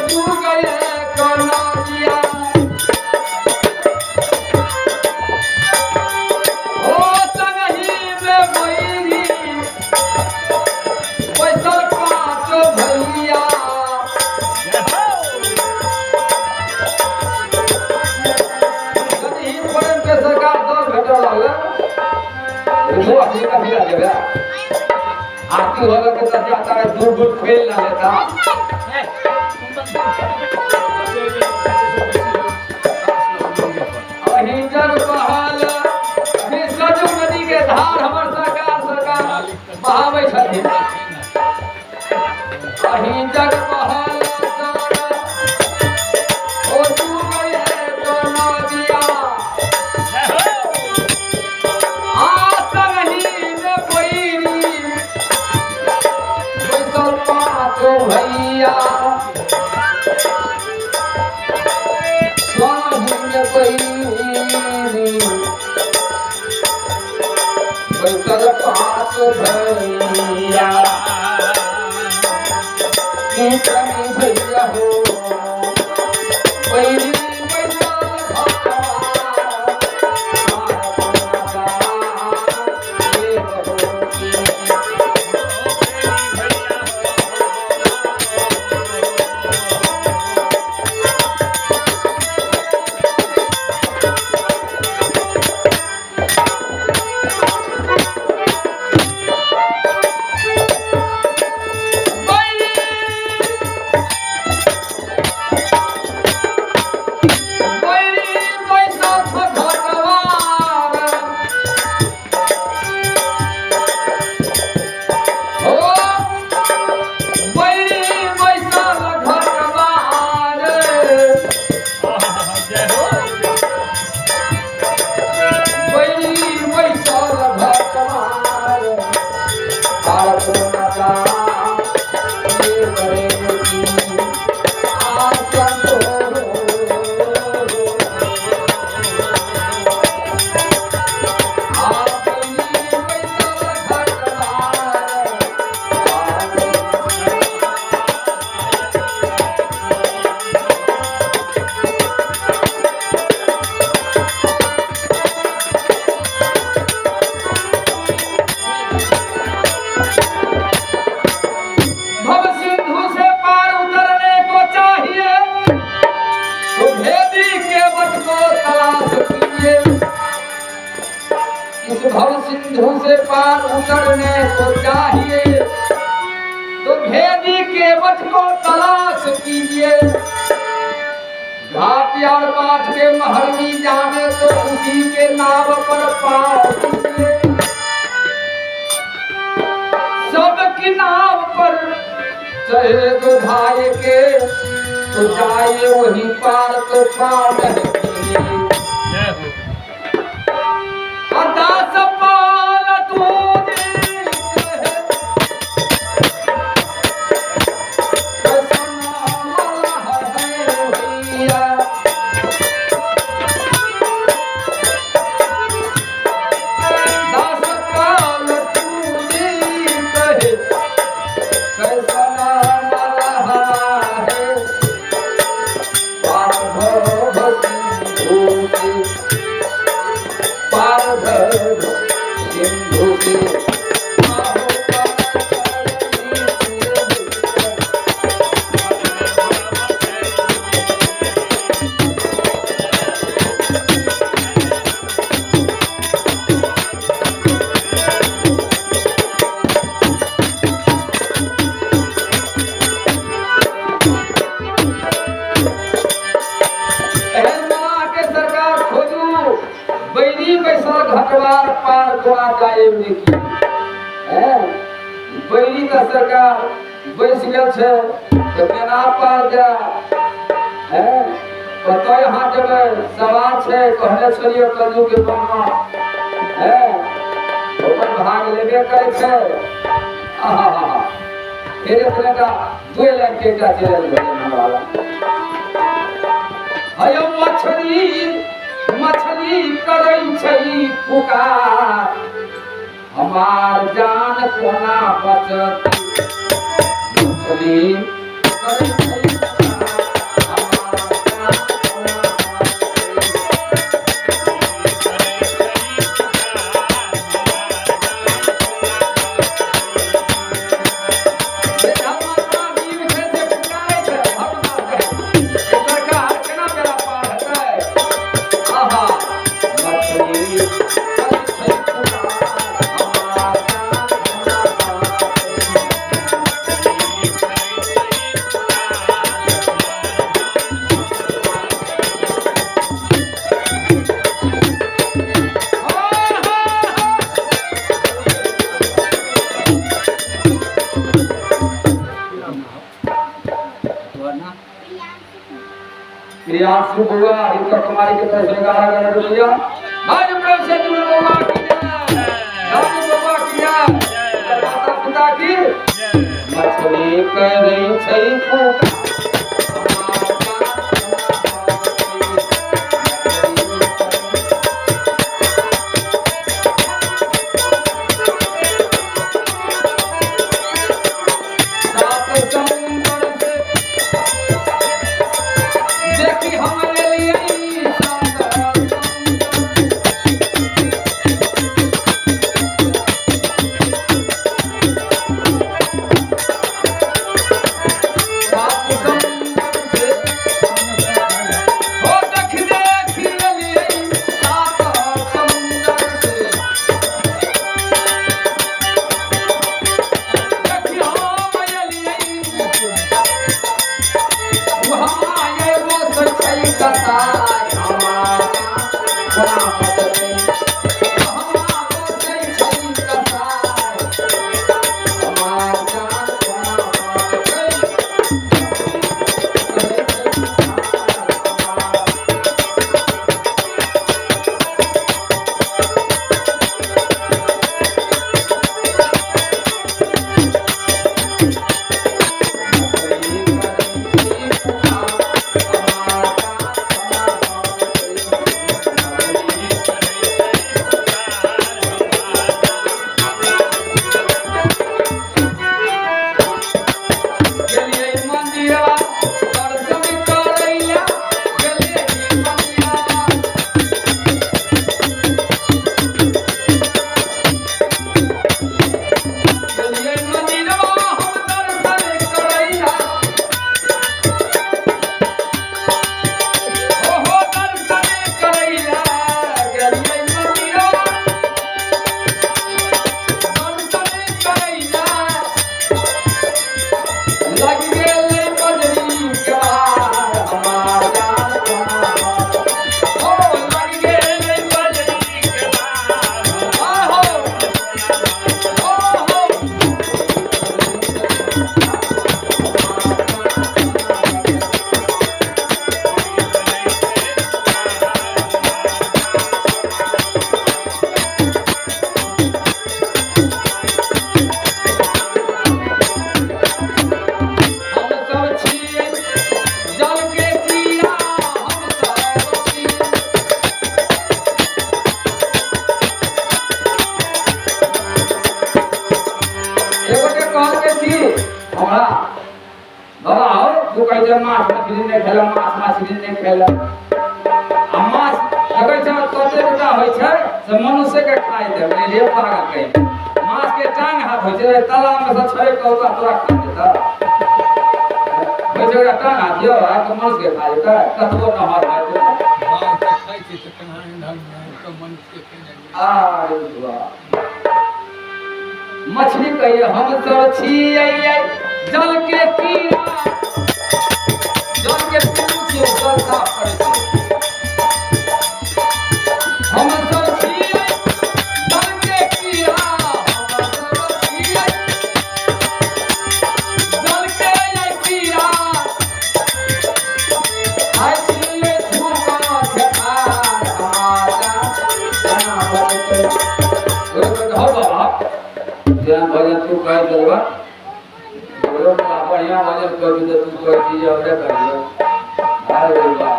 गए कनरिया। ओ संगही में बैरी बैसल पाँचो भैया। यदि प्रेम के सरकार दल भेटल रहले वो अपनी कभी आ जाएगा। आरती होगा के तब जाता है दूर दूर फैल ना लेता। अहिंजर बहल अभी सरयू नदी के धार हमर सरकार सरकार बहाबै छथिन। अहिंजर बहल सर ओ तू गए तो नदिया। आ संगही में बैरी बैसल पाँचो भैया। संगही में बैरी बैसल पाँचो भैया। की प्रेमी भैया हो बैरी बैसल भगवान भव सिंधु से पार उतरने को चाहिए तो भेदी के वट को तलाश कीजिए। इस भव सिंधु से पार उतरने को चाहिए तो भेदी के वट को तलाश कीजिए। घाट और बाट के महरमी जाने तो उसी के नाव पर पाँव कीजिए। सबकी नाव पर चढ़े जो भाई के तो जाए वही पार तो पार नहीं। अरदास पाल तू दास पाल तू कहे कैसा मलहा है पार भव सिंधु से, पार भव सिंधु से। आहो एहन मलाह के सरकार खोजू बैरी बैसल घटवार पार कोना जाए की। बैरी का सरकार बैस गेल छै तऽ केना पार जाय। कतऽ यहाँ जेबै सवाल छै। कहने छलियै कलयुग के बनमा ओकर भाग लेबे करै छै। आहा फेर एतने टा दुए लाइन के एकटा चलि वाला हयो मछली मछली करै छै पुकार हमार जान कोना बचत। मछली करै छै पुकार। प्रियांशु बउआ हिनकर कुमारी के तरफ से 11,000 रुपया। भाई प्रेम से जुड़े बउआ की जय, राजू बउआ की जय, माता पिता की। मछली करै छै पुकार। सात समुंदर से देखी हम एलियै समुंदर। सात समुंदर से हो देख देख एलियै सात समुंदर से देखी हम एलियै वहाँ एगो छै कसाई हमार कोना बचतै। वहाँ बसै छै कसाई हमार जान कोना बचतै। गेलियै मंदिरवा दर्शन करैला, गेलियै मंदिरवा। गेलियै मंदिरवा हम दर्शन करैला, ओहो दर्शन करैला। गेलियै मंदिरवा दर्शन करैला, लग गेलै बजरी के वार हमार जान कोना बचतै। हो लग गेलै बजरी के बार आहो हो हो। हम सब छियै जल के कीड़ा, हम सब छियै। एगोटे कहलकै की हमरा बाबा हौ तू कहै छै माछ मछली नहि खेलक, माछ मछली नहि खेलक। आ माछ देखै छै ततेक टा होइ छै से मनुष्यके खाइ देबै रे पागल कहीं। माछ के टांग हाथ होइ छै, तालाब मे सँ छोड़ि कऽ ओकरा तोरा खा जेतऽ। होइ छै ओकरा टांग हाथ यौ, आ तऽ मनुष्यके खा जेतै कतबो नहर भए जेतै। बाघ के खाइ छै तऽ केना इधर के मनुष्य के खेने। आरे वाह, मछली कहिए हम सब छियै जल के कीड़ा, जल के पिल्लू छियै, जल साफ करै छै। हम सब छियै जल के कीड़ा, हम सब छियै जल के कीड़ा। खाइ छियै थूक खेखार हमार जान कोना बचतै। ओहि कहै हौ बाबा जेहन भजन तू कहि देलबा, बोलो बढ़िया भजन कहबी तऽ तू कहै छी जे हमरे करियौ। अरे वाह,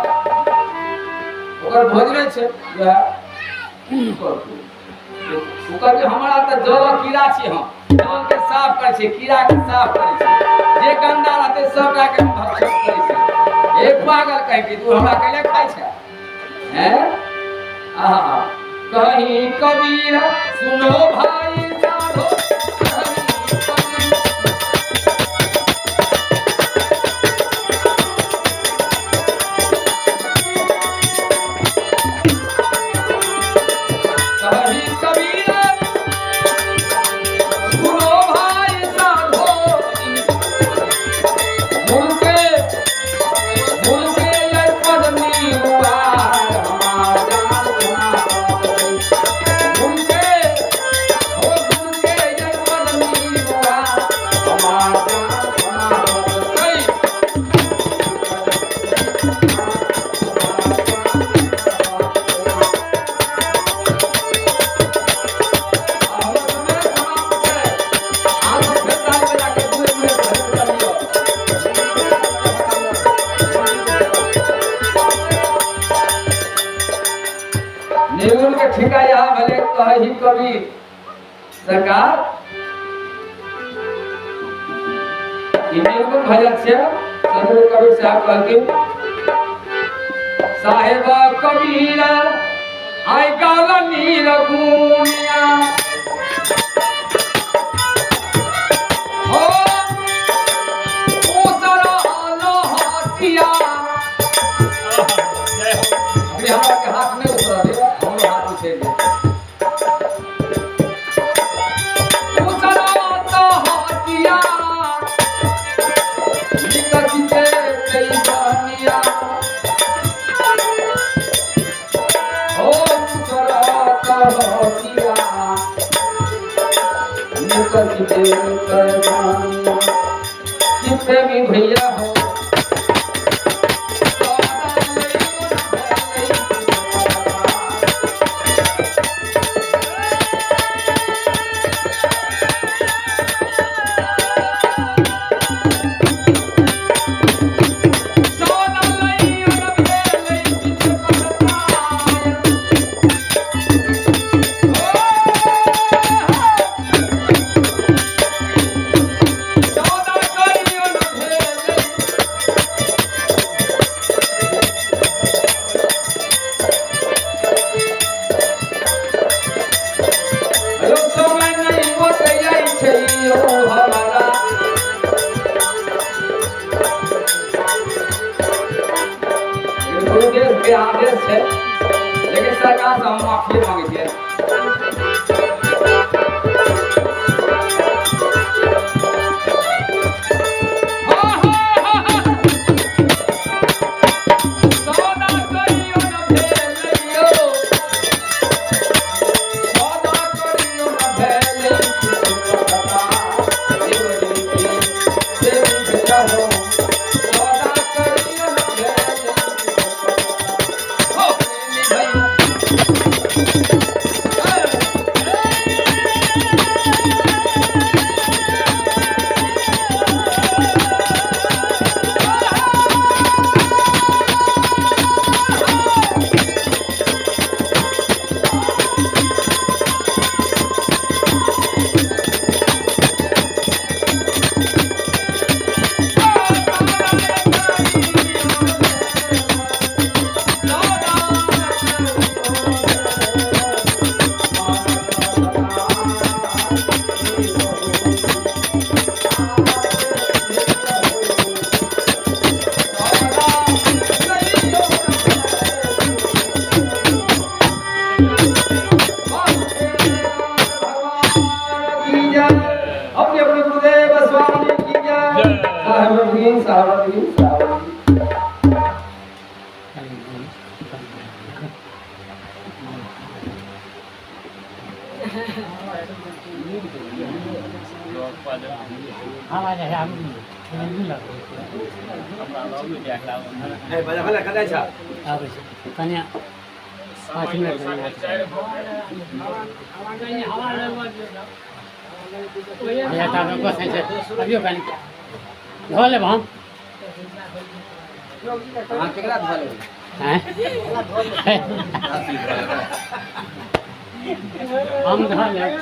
ओकर भोजने छै वएह की करतै। ओ कहलकै हमरा तऽ जल कीड़ा छी, हम जल के साफ करै छी, कीड़ा के साफ करै छी, जे गन्दा रहतै सबटा के हम भक्षण करै छी। एक पागल कहीं कि तू हमरा कैले खाइ छै हैं। आहा कहीं कबीर सुनो भाई साधो, कहीं कबीर कहीं कबीर सुनो भाई साधो, गुरु के ये पदनी उबार हमार जान कोना बचतै। गुरु के हो हमर समय समाप्त छै। अहाँ सब फेर ताली बजा के पूरे पूरे भजन कर लियौ। निर्गुण के ठिका यहाँ भले कहे ही कवि सरकार ई निर्गुण भजन से सदगुरु कबीर साहब कहलखिन, साहेब कबीर आई गाल नीरगुणिया हो उसरा लोहटिया। जय हो। अभी हमरा के हाथ नहीं उसरा दे, हमरो हाथ उछेल दे। उसरा लोहटिया निकसिते तैबानिया हो उसरा लोहटिया निकसिते तैबानिया। कि प्रेमी भैया हो गुरुदेव के आदेश है, लेकिन सरकार से हम माफी मांगे छियै। सौदा करियो न भेलैयो, सौदा करियो न भेलै सौदा करियो न भेलै हो प्रेमी भैया। अपने अपने गुरुदेव स्वामी की जय। साहब जी, साहब जी, साहब जी। कन्या 5 मिनट अभियो कनि धो लेब हम। अहाँ केकरा धो लेबै? हम धो लेब।